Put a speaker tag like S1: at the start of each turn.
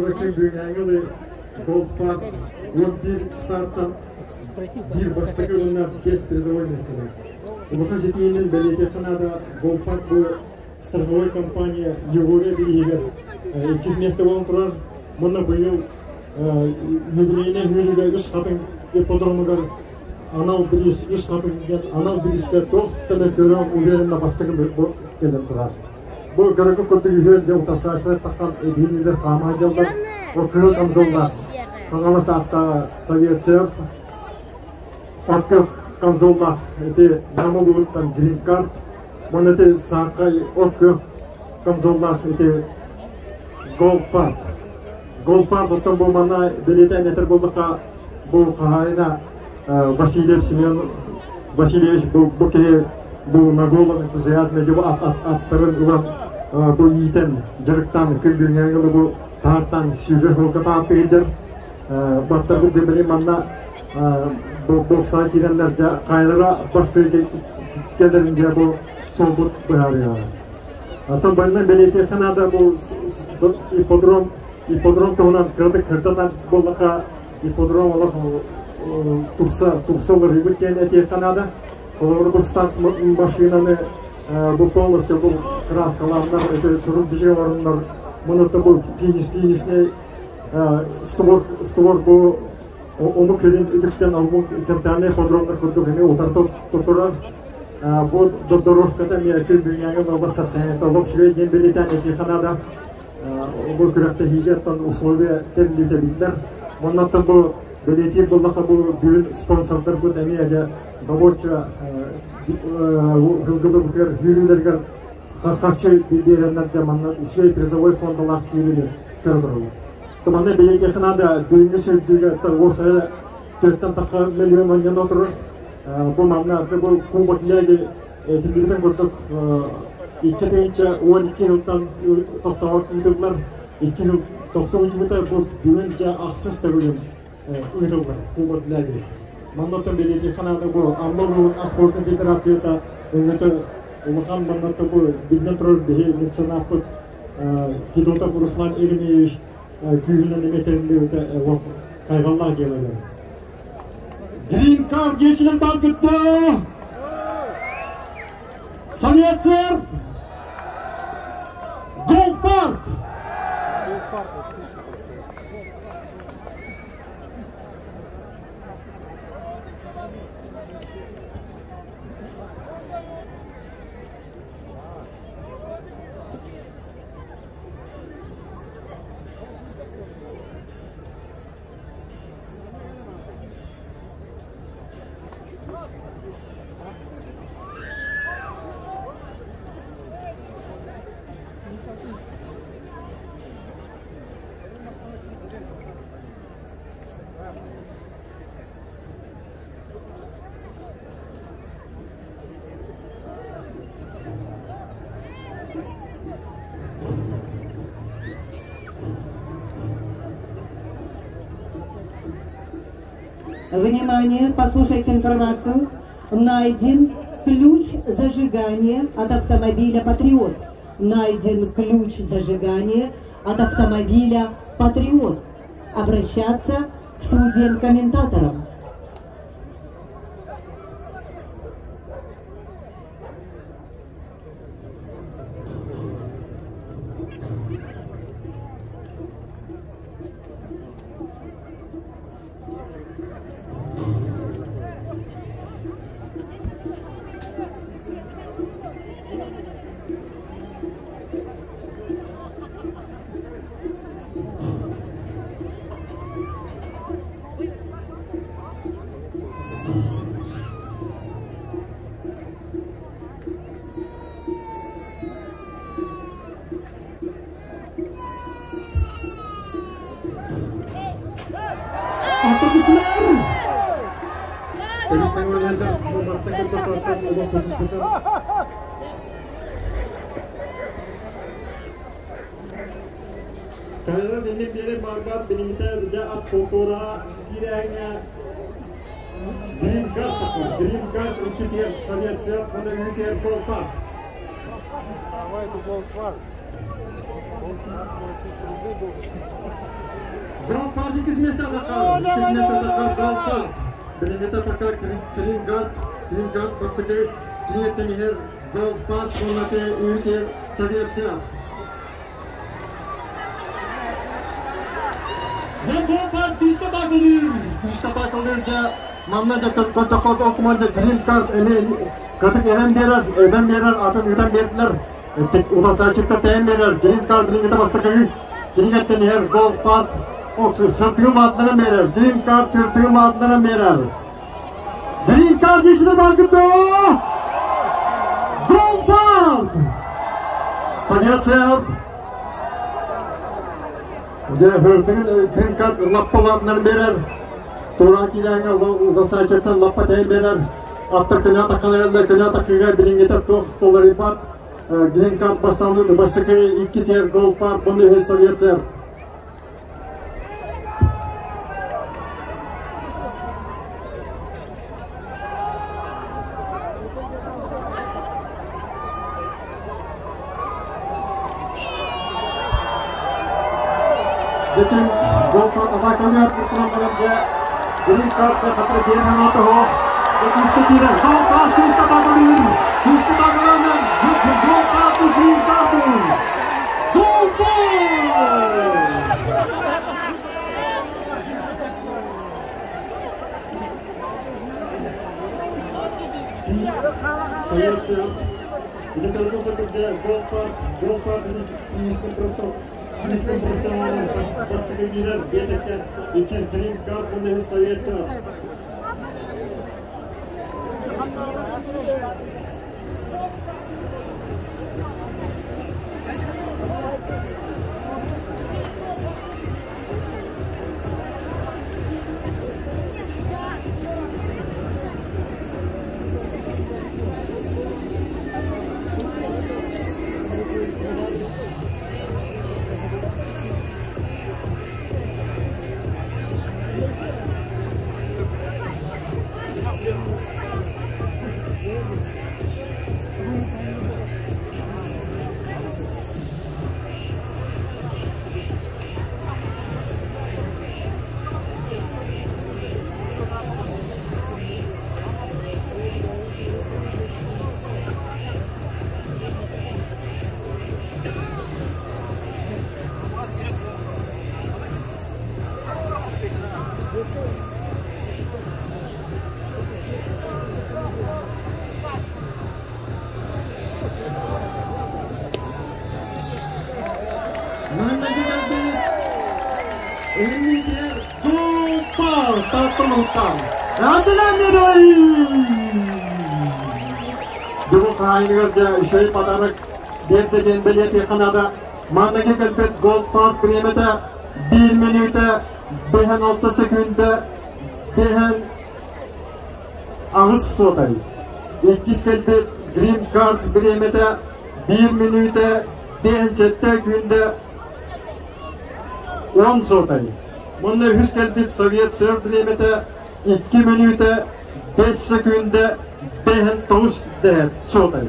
S1: Холобура күн бүгүҥҥү Голдфарб 11 стартан биир бастакы уонна биэс призовой миэстэлэр. Улахан ситиһиинэн бэлиэтиэххэ наада, Голдфарб бу страховой компания Егория бирииһигэр иккис миэстэ буолан турар. Уонна быйыл юбилейнай сүүрүүгэ Үс Хатыҥ ипподромугар анал бириис Үс Хатыҥ диэн анал бириискэ туох да мөккүөрү уверенно бастакы кэлэн турар. Бу көрөкө курдук үһүөн дьэ утарсааччылар таххан эбиинилэр хаама сылдьаллар. Бу кыһыл камзоллаах Хаҥалас ааттааҕа Советсев от камзоллаах ити Нам улууһуттан грин-карт уонна ити сааххай от күөх камзоллаах ити Голдфарб. Голдфарб оттон бу манна бэлиэтээн этэр буоллахха бу хаһаайына Васильев Семен Васильевич бу киһи бу на голом энтузиазме бу аттарын ылан бу иитэн дьарыктаан күн бүгүҥҥэ бу таартан сүүрэр суолга тааттыгыйдар баттарбыт дебели манна бу боксаҕа киирэннэр дьэ хайалара бастыы кэлэрин дьэ бу суолбут быһаарыаҕа. Оттон барынан бэлиэтиэххэ наада бу ипподром ипподром туһунан кыратык сырдатан буоллахха ипподром олох тупса тупса уларыйбыт диэн этиэххэ наада. Холобур бу старт машинаны бу полностью бу краскалааннар это сурук бичигэ оҥороннор мунута бу финиш финишнэй створ створ бу омук сирин үтүктэн омук центральный ипподромнар курдук эмиэ утарыта турар. Бу дорожката эмиэ күн бүгүҥҥэ нолбар состояниета олох үчүгэй диэн бэлиэтээн этиэххэ наада. Бу күрэхтэһиигэ оттон условия тэриллиитэ биллэр. Оннуттан бу бэлиэтиир буоллахха бу бүгүн спонсордарбыт эмиэ дьэ добуочча сылгыларбытыгар сүүрүүлэригэр харчы биэрэннэр дьэ манна үчүгэй призовой фондалаах сүүрүүнү көрө тураллар. Манна бэлиэтиэххэ наада бүгүҥҥү сүүрдүүгэ уопсайа төртөн тахса миллион онньон отырор. Бу манна бу Кубок Леги этиллибитин курдук 2012 сылтан тохтообот ыытыллар. 2 жыл тохтоо ыытылбыта бу бүгүн дьэ ахсыс төгүлүн ыытыллар Кубок Леги. Маннаттан бэлиэтиэххэ наада бу Амма улууһун спортун федерацията өҥөтө улахан маннатта бу биллэн турар биһи меценаппыт Федотов Руслан Еремеевич күүһүнэн эмиэ тэриллибитэ хайҕаллаах дьыала. Green Card geçinen balkıttı. Совет Голфард!
S2: Внимание, послушайте информацию. Найден ключ зажигания от автомобиля «Патриот». Найден ключ зажигания от автомобиля «Патриот». Обращаться к судьям-комментаторам.
S1: Атыргысылар! Тегистен oynayanlar bu martta kırsa tartan Allah konuşmadan. Kayalар иннин биэрэн барбат билиҥҥитэ дьэ ат култуураҕа киирээҥҥэ Green Card такой. Green Card иккисигэр Советция уонна үһүсүгэр Gold Park.
S3: Давай, это Gold Park. Он 15 тысяч рублей должен.
S1: Иккис миэстэ атакар, иккис миэстэ атакар Голдпарк. Билиҥҥитэ пока Грингард, Грингард бастакы кинигэттэн иһэр Голдпарк уонна үһүс иһэр Советсев. Голдпарк күүскэ атаакалыыр! Күүскэ атаакалыыр дьэ манна дьэ көрдөххө ол команда Грингард эмиэ кытык эбэн биэрэр, эбэн биэрэр, атын ыытан биэрдилэр. Утарсааччыттар тэйэн биэрэр, Грин Карт билиҥҥитэ бастакы кинигэттэн иһэр Голдпарк сырдыгын маатынан биэрэр, Грин Карт сырдыгын маатынан биэрэр. Грин Карт ишine баргыта! Голдпарк! Совет Дьэ, сырдыгын Грин Карт лаппалаатынан биэрэр. Тура киирээҥҥэ утарсааччыттан лаппа тэйэн биэрэр. Аттар көнө атаххан эрэллэр, көнө атахыга билиҥҥитэ туох толоруйбат. Грин Карт бастаанын бастакы иккис эр Голдпарк, бұны үһүс Совет Бүтүн Голдпарк атакалыыр туран баран дьэ Грин Картка хатыр биэрэн отоһо күүскэ киирэр. Голдпарк күүскэ атакалыыр. Күүскэ атакалаанан Голдпарк Грин Карту. Голдпарк! Совет Ити курдук Голдпарк, Голдпарк тиийистин тиийистин профессионалын бастакы киирэр биэтэккэ иккис Грин Карт уонна үһүс Совет. Манна кэлбит иннигэр Голдпарк тартылыттан Адилан Бүгүн хаһаайыныгар дьэ үчүгэй подарок биэрдэ диэн бэлиэтиэххэ наада. Манна кэлбит Голдпарк бириэмэтэ 1 мүнүүтэ 56 секүндэ 58 суотай. Иккис кэлбит Green Card бириэмэтэ 1 мүнүүтэ 57 күндэ 10 суотай. Мунна үһүс кэлбит Совет Сөр бириэмэтэ 2 мүнүүтэ 5 секүндэ 59 суотай.